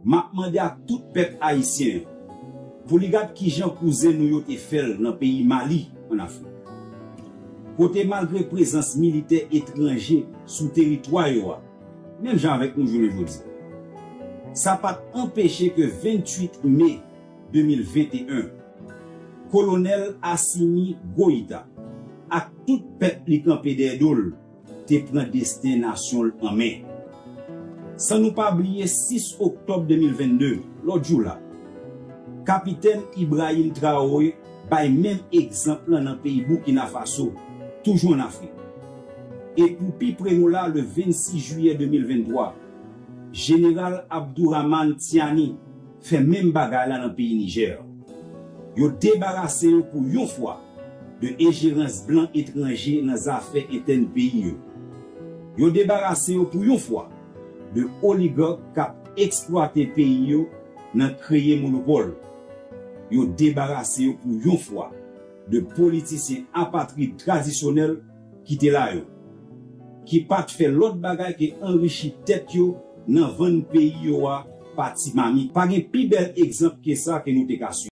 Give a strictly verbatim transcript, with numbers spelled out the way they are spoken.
M ap mande ak tout pèp ayisyen an pou li gad kijan kouzen nou yo te fè l nan peyi Mali, ann Afrik, kote malgre prezans militè etranje sou teritwa yo a, menm jan avèk nou jounen jodi, sa pa t anpeche ke venntuit me de mil venteyen, Kolonèl Assimi Goïta ak tout pèp li kanpe dèyè do l te pran desten nasyon l an men. San nou pa bliye sis oktòb de mil vennde, lòt jou la, Kapitèn Ibrahim Traoré bay menm egzanp lan nan peyi Burkina Faso, toujou ann Afrik. E pou pi pre nou la, le vennsis jiyè de mil venntwa, Jeneral Abdourahamane Tiani fè menm bagay la nan peyi Nijè. Yo debarase yo pou yon fwa de enjerans blan etranje nan zafè entèn peyi yo. Yo debarase yo pou yon fwa de oligak k ap eksplwate peyi yo nan kreye monopòl. Yo debarase yo pou yon fwa de politisyen apatrid tradisyonèl ki te la yo, ki pa t fè lòt bagay ke anrichi tèt yo nan vann peyi yo a pa ti mamit. Pa gen pi bèl egzanp ke sa ke nou te ka swiv.